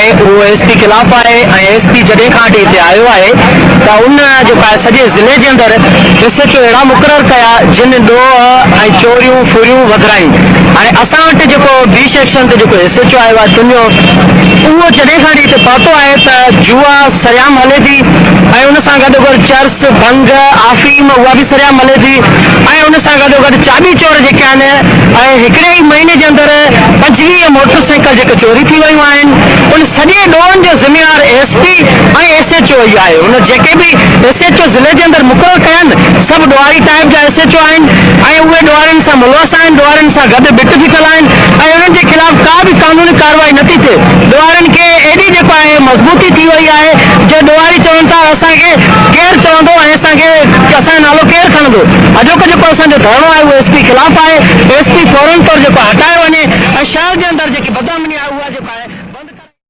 آهي اهو S P خلاف آهي ۽ ايس پي جڏهن کان وٺي هتي آيو آهي ته ان جيڪو آهي سڄي ضلعي جي اندر ايس ايڇ او اهڙا مقرر ڪيا جن ڏوهه ۽ چوريون ڦريون وڌرايون. هاڻي اسان وٽ جيڪو بي سيڪشن تي جيڪو ايس ايڇ او آيو آهي تنيو اهو جڏهن کان وٺي هتي پهتو آهي ته جوا سرعام هلي ٿي ۽ ان سان گڏوگڏ چرس، ڀنگ، آفيم اها به سرعام هلي ٿي ۽ ان سان گڏوگڏ چاٻي چور جيڪي آهن ۽ هڪڙي ئي مهيني جي اندر 25 موٽر سائيڪل جيڪي چوري ٿي ويون آهن ان سڄي ڏوهن جو ذميوار S P ۽ S H O ئي آهي. هن جيڪي به ايس ايڇ او ضلعي جي اندر مقرر ڪيا آهن سڀ ڏوهاري ٽائيپ جا ايس ايڇ او آهن ۽ اهي ڏوهارين سان ملوث آهن، ڏوهارين سان گڏ ٻٽ بيٺل آهن ۽ انهن جي خلاف ڪا به قانوني ڪارروائي نٿي ٿئي. ڏوهارين کي ايڏي جيڪو آهي مضبوطي ٿي وئي آهي جو ڏوهاري چون ٿا اسان کي ڪير چوندو ۽ اسان کي اسان جو نالو ڪير کڻندو. اڄوڪو جيڪو اسان جو ڌرڻو آهي اهو ايس پي خلاف آهي، ايس پي فورن طور جيڪو هٽايو وڃي ۽ شهر جي اندر جيڪي بدامني.